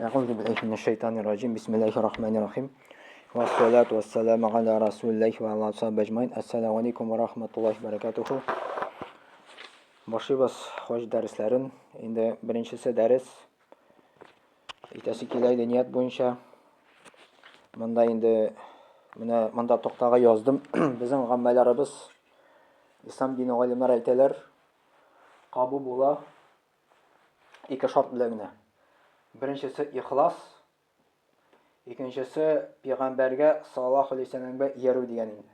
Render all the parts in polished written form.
Әгъузу биллаһи минәш шайтанир раҗим. Бисмиллаһир рахманир рахим. Вассалату вассаламу аля расулиллаһи ва аля асхабиһи әҗмаин. Ассаламу алейкум ва рахматуллаһи ва баракатуху. Башлыйбыз хаҗ дәресләрен. Инде беренчесе дәрес итәсе килә иде ният буенча. Монда инде менә монда токтага яздым. Безнең гамәлләребез ислам дине галимнәре әйтәләр, кабул була ике шарт белән генә. Беренчесе ихлас, икенчесе пәйгамбәргә саллаллаһу алейһи вәсәлләмгә иярү дигән инде.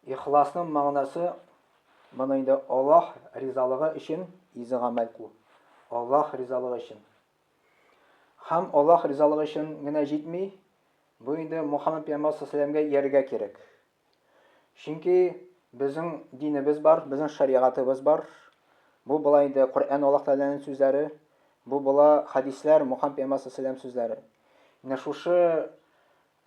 Ихласның мәгънәсе моны инде Аллаһ ризалыгы өчен изге гамәл кылу. Аллаһ ризалыгы өчен. Һәм Аллаһ ризалыгы өчен генә җитми, бу инде Мухаммад пәйгамбәр саллаллаһу алейһи иярергә кирәк. Чөнки безнең динебез бар, безнең шәригатыбыз бар. Бу була инде Коръән Аллаһ Тәгаләнең сүзләре, бу була хәдисләр Мухаммад пәйгамбәр саллаллаһу сүзләре. Менә шушы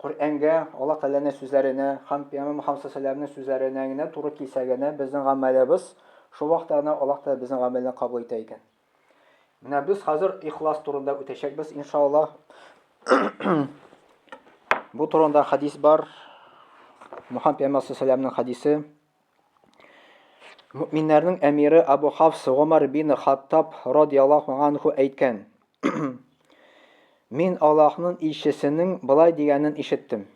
Коръәнгә, Аллаһ Тәгаләнең сүзләренә һәм пәйгамбәр Мухаммад саллаллаһу сүзләренә генә туры килсә генә безнең гамәлебез шул вакытта гына Аллаһ Тәгалә безнең гамәлне кабул итә икән. Менә без хәзер ихлас турында үтәчәкбез, иншаллаһ. Бу турында хадис бар. Мухаммад пәйгамбәр саллаллаһу хадисе. Мөминнәрнең әмире Абу Хафс Гомар бин Хаттаб радияллаһу анху әйткән. Мин Аллаһның илчесенең былай дигәнен ишеттем.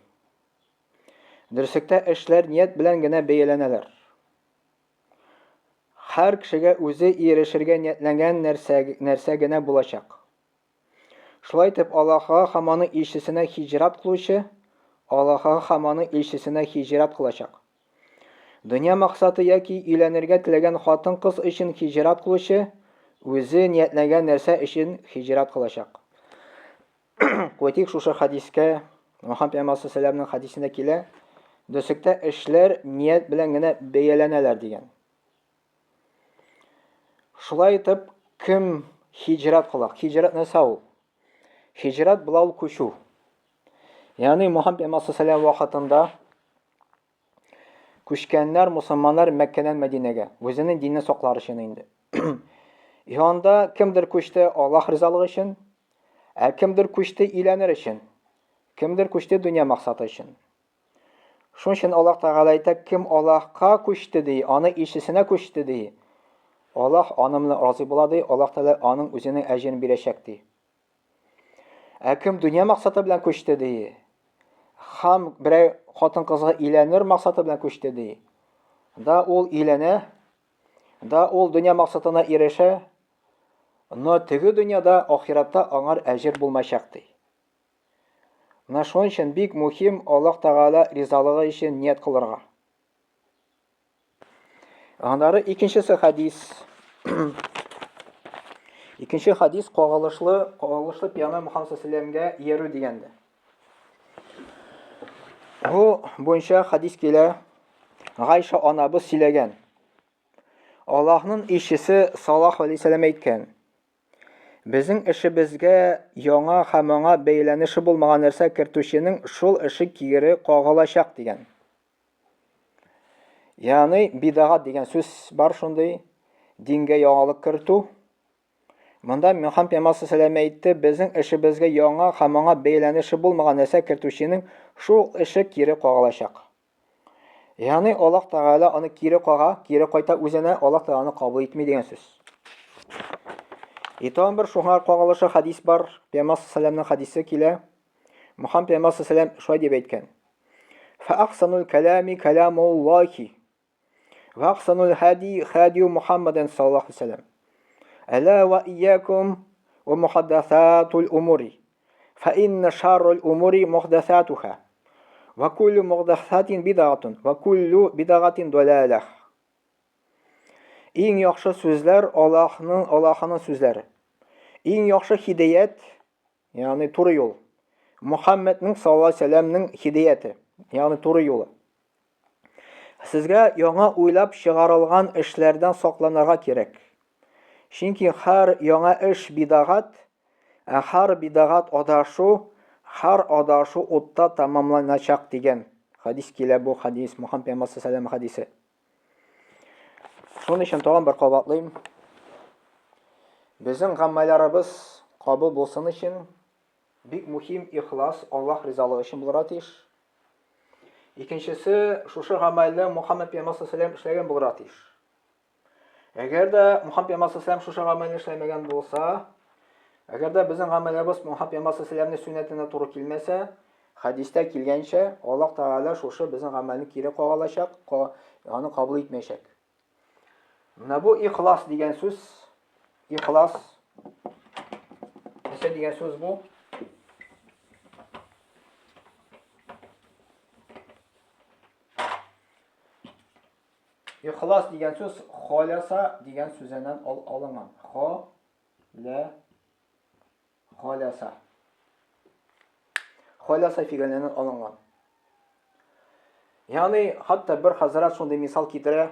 Дөреслектә эшләр ният белән генә бәяләнәләр. Һәр кешегә үзе ирешергә ниятләнгән нәрсә, нәрсә генә булачак. Шулай итеп, Аллаһыга һәм аның илчесенә һиҗрат кылучы, Аллаһыга һәм аның илчесенә һиҗрат кылачак. Дөнья максаты яки өйләнергә теләгән хатын-кыз өчен һиҗрат кылучы, үзе ниятләгән нәрсә өчен һиҗрат кылачак. Кайтыйк шушы хадискә, Мөхәммәд пәйгамбәр саллаллаһу хадисендә килә, дөреслектә эшләр ният белән генә бәяләнәләр дигән. Шулай итеп, кем һиҗрәт кыла? Һиҗрәт нәрсә ул? Һиҗрәт була ул күчү. Ягъни Мөхәммәд пәйгамбәр саллаллаһу вакытында Күчкәннәр мусульманнар Мәккәдән Мәдинәгә, үзенең динен саклар өчен инде. Янда кемдер күчте Аллаһ ризалыгы өчен, ә кемдер күчте өйләнер өчен, кемдер күчте дөнья максаты өчен. Шуның өчен Аллаһ Тәгалә әйтә, кем Аллаһка күчте ди, аны илчесенә күчте ди. Аллаһ аның белән разый була ди, Аллаһ Тәгалә аның үзенең әҗерен бирәчәк ди. Ә кем дөнья максаты белән күчте ди? Хам берәр хатын-кызга өйләнер максаты белән күчте ди. Да ул өйләнә, да ул дөнья максатына ирешә, но теге дөньяда, ахиратта аңар әҗер булмаячак ди. Менә шуның өчен бик мөһим Аллаһ Тәгалә ризалыгы өчен ният кылырга. Аннары икенчесе хадис. Икенче хадис кагылышлы, кагылышлы пәйгамбәр Мухаммад саллаллаһу иярү дигәндә. Бу буенча хадис килә. Гайша анабыз сөйләгән. Аллаһның илчесе саллаллаһу алейһи вәсәлләм әйткән. Безнең эшебезгә яңа һәм аңа бәйләнеше булмаган нәрсә кертүченең шул эше кире кагылачак дигән. Ягъни бидагат дигән сүз бар шундый, дингә яңалык кертү. Монда Мөхәммәд пәйгамбәр саллаллаһу әйтте, безнең эшебезгә яңа һәм аңа бәйләнеше булмаган нәрсә кертүченең шул эше кире кагылачак. Ягъни Аллаһ Тәгалә аны кире кага, кире кайта үзенә, Аллаһ Тәгалә аны кабул итми дигән сүз. И тагын бер шуңа кагылышы хадис бар, Пәйгамбәр саллаллаһу хадисе килә. Мөхәммәд пәйгамбәр саллаллаһу шулай дип әйткән. Фәахсанул кәлами кәлямуллахи. Вахсанул хади хадиу Мухаммаден саллаллаху алейхи Әлә ва иякум ва мухаддасатул умури. Фа инна шаррул умури мухдасатуха. Ва куллю мухдасатин бидагатун. Ва куллю бидагатин далалах. Иң яхшы сүзләр Аллаһның Аллаһының сүзләре. Иң яхшы хидаят Ягъни туры юл. Мухаммедның саллаллаһу алейһи сәламнең хидаяте, ягъни туры юлы. Сезгә яңа уйлап чыгарылган эшләрдән сакланырга кирәк. Чөнки һәр яңа эш бидагат, ә һәр бидагат адашу, һәр адашу утта тәмамланачак дигән хадис килә бу хадис Мухаммед пәйгамбәр саллаллаһу алейһи хадисе. Шуның өчен тагын бер кабатлыйм. Безнең гамәлләребез кабул булсын өчен бик мөһим ихлас, Аллаһ ризалыгы өчен булырга тиеш. Икенчесе, шушы гамәлне Мухаммад пәйгамбәр саллаллаху эшләгән булырга тиеш. Әгәр дә Мухаммад пәйгамбәр саллаллаху шушы гамәлне эшләмәгән булса, әгәр дә безнең гамәлләребез Мухаммад пәйгамбәр саллаллаху сөннәтенә туры килмәсә, хәдистә килгәнчә, Аллаһ Тәгалә шушы безнең гамәлне кире кага алачак, аны кабул итмәячәк. Менә бу ихлас дигән сүз, ихлас нәрсә дигән сүз бу? Ихлас дигән сүз халяса дигән сүзеннән ал алынган. Ха лә халяса. Халяса фигыленнән алынган. Ягъни, хәтта бер хәзрәт шундый мисал китерә.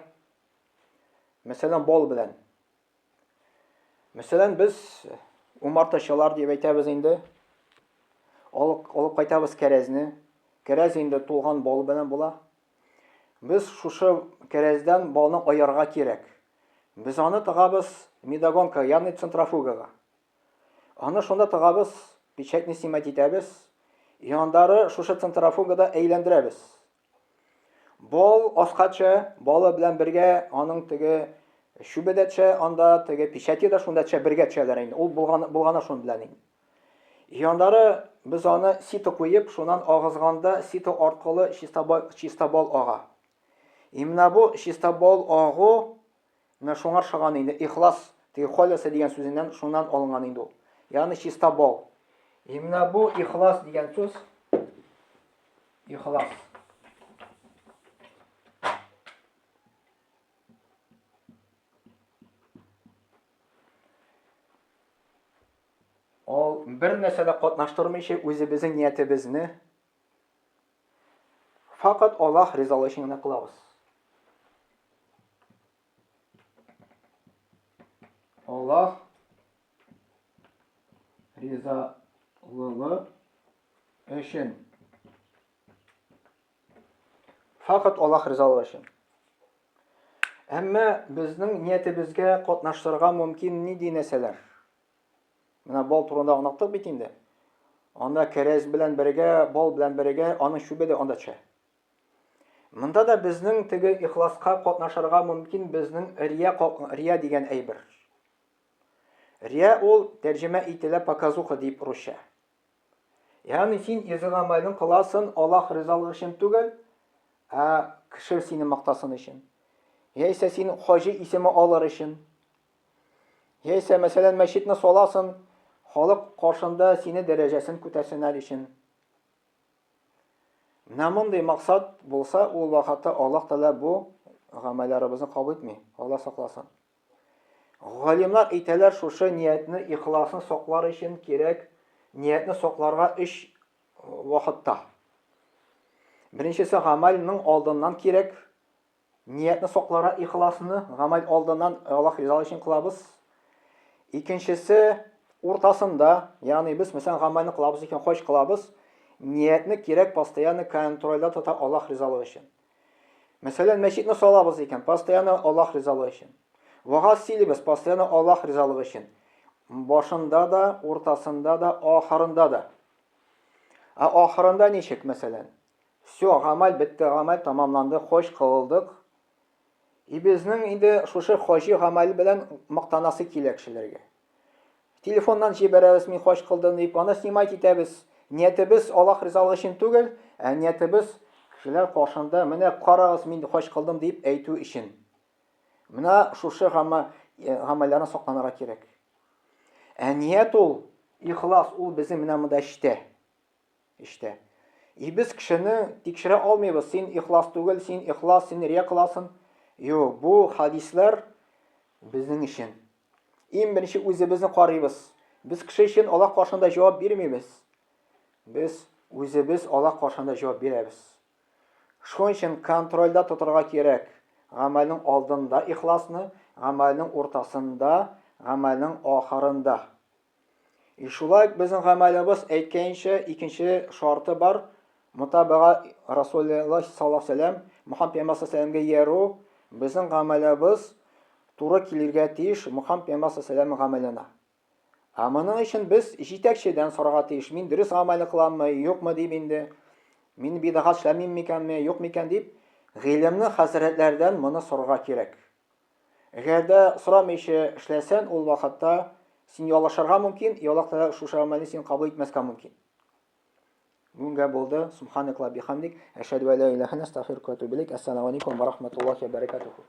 Мәсәлән, бал белән. Мәсәлән, без умартачылар дип әйтәбез инде. Алып, алып кайтабыз кәрәзне. Кәрәз инде тулган бал белән була. Без шушы кәрәздән балны аярга кирәк. Без аны тыгабыз медогонка, ягъни центрофугага. Аны шунда тыгабыз, печатьне снимать итәбез. И андары шушы центрофугада әйләндерәбез. Бал аска төшә, балы белән бергә аның теге чүбе дә төшә, анда теге печати да шунда төшә, бергә төшәләр инде. Ул булган булганы шуның белән инде. И андары без аны сито куеп, шуннан агызганда сито аркылы чиста бал, чиста бал ага. И менә бу чиста бал агу менә шуңа ошаган инде ихлас, теге халяса дигән сүзеннән шуннан алынган инде ул. Ягъни чиста бал. И менә бу ихлас дигән сүз ихлас. Ул бер нәрсә дә катнаштырмыйча үзебезнең ниятебезне факат Аллаһ ризалыгы өчен генә кылабыз. Аллаһ ризалыгы өчен. Факат Аллаһ ризалыгы өчен. Әмма безнең ниятебезгә катнаштырырга мөмкин нинди нәрсәләр? Менә бал турында аңлаттык бит инде. Анда кәрәз белән бергә, бал белән бергә аның чүбе дә анда төшә. Монда да безнең теге ихласка катнашырга мөмкин безнең рия, рия дигән әйбер. Рия ул тәрҗемә ителә показуха дип русча. Ягъни син изге гамәлен кыласың Аллаһ ризалыгы өчен түгел, ә кеше сине мактасын өчен. Яисә син хаҗи исеме алыр өчен. Яисә, мәсәлән, мәчетне саласың, халык каршында сине дәрәҗәсен күтәрсеннәр өчен. Менә мондый максат булса, ул вакытта Аллаһ Тәгалә бу гамәлләребезне кабул итми. Аллаһ сакласын. Галимнар әйтәләр, шушы ниятне, ихласны саклар өчен кирәк ниятне сакларга өч вакытта. Беренчесе гамәлнең алдыннан кирәк ниятне сакларга ихласны, гамәл алдыннан Аллаһ ризалыгы өчен кылабыз. Икенчесе уртасында, ягъни без мәсәлән гамәлне кылабыз икән, хаҗ кылабыз, ниятне кирәк постоянно контрольдә тота Аллаһ ризалыгы өчен. Мәсәлән, мәчетне салабыз икән, постоянно Аллаһ ризалыгы өчен. Вагаз сөйлибез, постоянно Аллаһ ризалыгы өчен. Башында да, уртасында да, ахырында да. Ә ахырында ничек, мәсәлән? Все, гамәл бетте, гамәл тамамланды, хош кылдык. И безнең инде шушы хаҗи гамәл белән мактанасы килә кешеләргә. Телефоннан җибәрәбез, мин хаҗ кылдым дип, аны снимать итәбез. Ниятебез Аллаһ ризалыгы өчен түгел, ә ниятебез кешеләр каршында менә карагыз, мин хаҗ кылдым дип әйтү өчен. Менә шушы гамәлләрне сакланырга кирәк. Ә ният ул, ихлас ул безнең менә монда эчтә. Эчтә. И без кешене тикшерә алмыйбыз. Син ихлас түгел, син ихлас, син рия кыласың. Юк, бу хадислар безнең өчен. Иң беренче үзебезне карыйбыз. Без кеше өчен Аллаһ каршында җавап бирмибез. Без үзебез Аллаһ каршында җавап бирәбез. Шуның өчен контрольдә тотарга кирәк. Гамәлнең алдында ихласны, гамәлнең уртасында, гамәлнең ахырында. И шулай безнең гамәлебез әйткәнчә икенче шарты бар. Мутабага Расулуллаһ саллаллаһу алейһи вәсәлләм, Мухаммад пәйгамбәр саллаллаһу алейһи иярү безнең гамәлебез туры килергә тиеш Мухаммад пәйгамбәр саллаллаһу алейһи гамәленә. Ә моның өчен без җитәкчедән сорарга тиеш. Мин дөрес гамәл кыламмы, юкмы дип инде. Мин бидгать эшләмим микәнме, юк микән дип, гыйлемле хәзрәтләрдән моны сорарга кирәк. Әгәр дә сорамыйча эшләсән, ул вакытта син ялгышырга мөмкин, и Аллаһ Тәгалә шушы гамәлне син кабул итмәскә мөмкин. Бүгенгә булды. Субханакаллаһ бихамдик, әшһәдү ән ла илаһа илля астагфирука ва атубу илейк. Ассаламу алейкум ва рахматуллахи ва баракатуху.